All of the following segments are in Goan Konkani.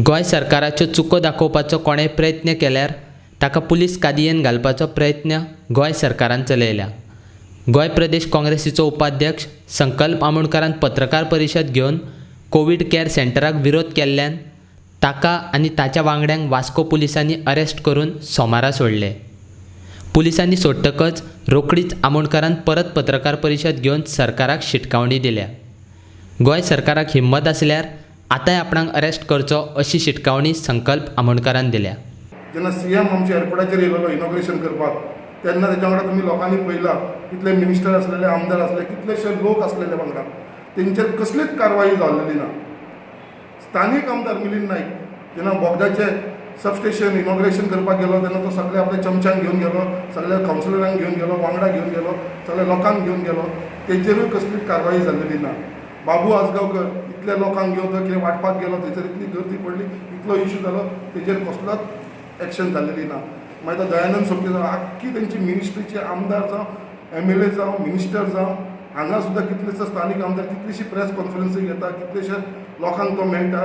गोंय सरकाराच्यो चुको दाखोवपाचो कोणेय प्रयत्न केल्यार ताका पुलीस कादयेन घालपाचो प्रयत्न गोंय सरकारान चलयला. गोंय प्रदेश काँग्रेसीचो उपाध्यक्ष संकल्प आमोणकारान पत्रकार परिशद घेवन कोवीड कॅर सेंटराक विरोध केल्ल्यान ताका आनी ताच्या वांगड्यांक वास्को पुलिसांनी अरेस्ट करून सोमारा सोडले. पुलिसांनी सोडटकच रोखडीच आमोणकारान परत पत्रकार परिशद घेवन सरकाराक शिटकावणी दिल्या. गोंय सरकाराक हिम्मत आसल्यार आतांय आपणाक अरेस्ट करचो अशी शिटकावणी संकल्प आमोणकारान दिल्या. जेन्ना सीएम आमच्या एअरपोर्टाचेर येयलेलो इनॉग्रेशन करपाक तेन्ना तेच्या वांगडा तुमी लोकांनी पळयला कितले मिनिस्टर आसलेले, आमदार आसले, कितलेशे लोक आसलेले वांगडा, तेंचेर कसलीच कारवाई जाल्लेली ना. स्थानीक आमदार मिलिंद नायक जेन्ना बोगदाचें सबस्टेशन इनॉग्रेशन करपाक गेलो तेन्ना तो सगळे आपल्या चमच्यांक घेवन गेलो, सगळ्या कावन्सिलरांक घेवन गेलो, वांगडा घेवन गेलो, सगळ्या लोकांक घेवन गेलो, तेंचेरूय कसलीच कारवाई जाल्लेली ना. बाबू आजगांवकर इतल्या लोकांक घेवन तो कितें वांटपाक गेलो, थंयसर इतली गर्दी पडली, इतलो इशू जालो, तेजेर कसलोच एक्शन जाल्लेली ना. मागीर तो दयानंद सोपटे जावं, आख्खी तेंची मिनिस्ट्रीचे आमदार जावं, एमएलए जावं, मिनिस्टर जावं, हांगा सुद्दां कितलेशे स्थानीक आमदार कितलीशी प्रेस कॉन्फरन्सी घेता, कितलेशे लोकांक तो मेळटा,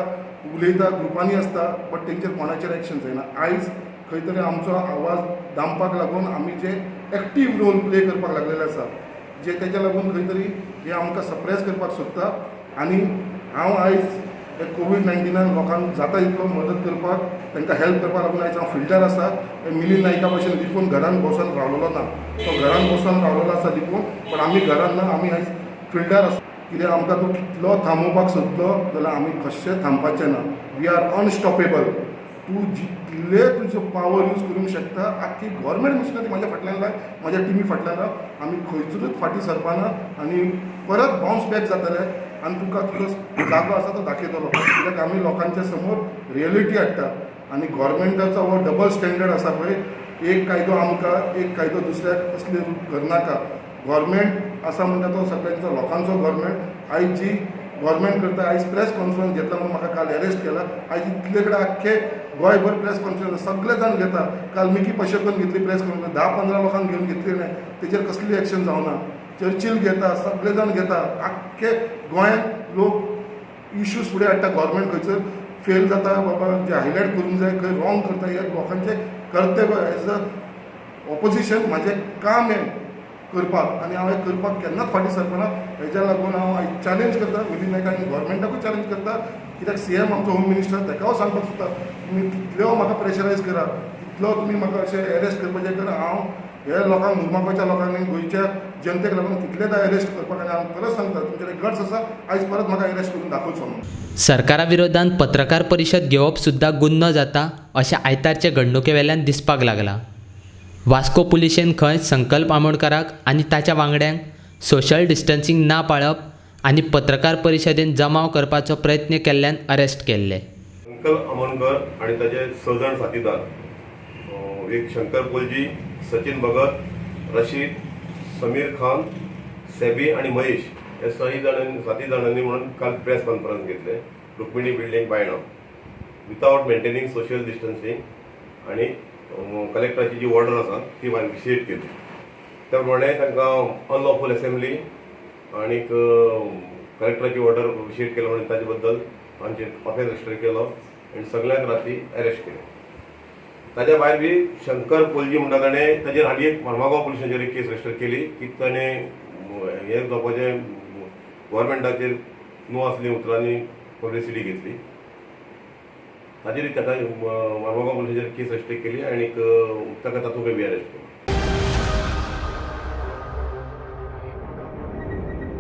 उलयता, ग्रुपांनी आसता, बट तेंचेर कोणाचेर एक्शन जायना. आयज खंय तरी आमचो आवाज दामपाक लागून आमी जे एक्टीव रोल प्ले करपाक लागलेले आसा, जे तेज्या लागून खंय तरी हे आमकां सप्रेस करपाक सोदता. आनी हांव आयज हे कोवीड 19 लोकांक जाता तितलो मदत करपाक, तांकां हेल्प करपाक लागून आयज हांव फिल्डार आसा. मिलिंद नायका भशेन लिपून घरान बसून रावलेलो ना, तो घरान बसून रावलेलो आसा लिपून, पण आमी घरान ना, आमी आयज फिल्डार आसा. कित्याक आमकां तो कितलो थांबोवपाक सोदलो जाल्यार आमी कशें थांबपाचें ना. We are unstoppable. तूं जितले तुजो पावर यूज करूंक शकता, आख्खी गव्हर्मेंट मशिनरी म्हाज्या फाटल्यान लाय, म्हाज्या टिमी फाटल्यान राव, आमी खंयसरूच फाटीं सरपाना आनी परत बावन्स बॅक जातले आनी तुका तुजो जागो आसा तो दाखयतलो. कित्याक आमी लोकांच्या समोर रियलिटी हाडटा आनी गव्हर्मेंटाचो हो डबल स्टँडर्ड आसा पळय, एक कायदो आमकां, एक कायदो दुसऱ्याक, असले करनाका. गव्हर्मेंट आसा म्हणटा तो सगळ्यांचो लोकांचो गव्हर्मेंट. आयज जी गव्हर्मेंट करता, आयज प्रेस कॉन्फरन्स घेतला म्हणून म्हाका काल अरेस्ट केला. आयज इतले कडेन आख्खे गोंयभर प्रेस कॉन्फरन्स सगळे जाण घेता. काल मिकी पशेकोन घेतली प्रेस कॉन्फरन्स, 10-15 लोकांक घेवन घेतली न्हय, तेजेर कसली एक्शन जावना. चर्चील घेता, सगळे जाण घेता, आख्खे गोंयांत लोक इश्यूज फुडें हाडटा. गव्हर्मेंट खंयसर फेल जाता बाबा, जे हायलायट करूंक जाय, खंय रॉंग करता, हे लोकांचें कर्तव्य एज अ ऑपोजिशन म्हाजें काम हें करपाक आनी हांव हें करपाक केन्नाच फाटीं सरपाना. हेज्या लागून हांव आयज चॅलेंज करता मिलिंद नायक आनी गव्हर्मेंटाकूय चॅलेंज करता. कित्याक सीएम आमचो होम मिनिस्टर ताकाय सांगपाक सोदता, तुमी कितल्यो म्हाका प्रेशरायज करा, कितलो तुमी म्हाका अशें एरेस्ट करपाचें करा, हांव हे लोकांक मुरमागांवच्या लोकांनी गोंयच्या जनतेक लागून कितलेदां एरेस्ट करपाक आनी हांव परत सांगता, तुमचे कडेन गट्स आसा, आयज परत म्हाका एरेस्ट करून दाखोवचो म्हणून. सरकारा विरोधान पत्रकार परिशद घेवप सुद्दां गुन्नो जाता अशें आयतारचे घडणुके वेल्यान दिसपाक लागलां. वास्को पुलिशेन खंय संकल्प आमोणकाराक आनी ताच्या वांगड्यांक सोशल डिस्टन्सिंग ना पाळप आनी पत्रकार परिशदेन जमाव करपाचो प्रयत्न केल्ल्यान अरेस्ट केल्ले. संकल्प आमोणकर आनी ताचे 6 जाण साथीदार, एक शंकर पोलजी, सचिन भगत, रशीद, समीर खान, सेबी आनी महेश हे 6 जाणांनी 7 जाणांनी म्हणून काल प्रेस कॉन्फरन्स घेतले Rukmini building Baina without maintaining social distancing आनी कलेक्टराची जी ऑर्डर आसा ती व्हायलेट केली. त्या प्रमाणे तांकां अनलॉफूल एसेंब्ली आनीक कलेक्टराची ऑर्डर व्हायलेट केली म्हणून ताजे बद्दल आमचेर ऑफेन्स रजिस्टर केलो आनी सगळ्यांक राती अरेस्ट केले. ताज्या भायर बी शंकर पोलजी म्हणटा ताणें ताजेर हाली एक मर्मागांव पुलिसांचेर एक केस रजिस्टर केली की ताणें हें जावपाचें गव्हर्मेंटाचेर न्हू असली उतरांनी पब्लिसिटी घेतली. ताजेर ताका मर्मागांव पुलिसांचेर केस रजिस्टर केली आनीक ताका तातूंत बी अरेस्ट केलो.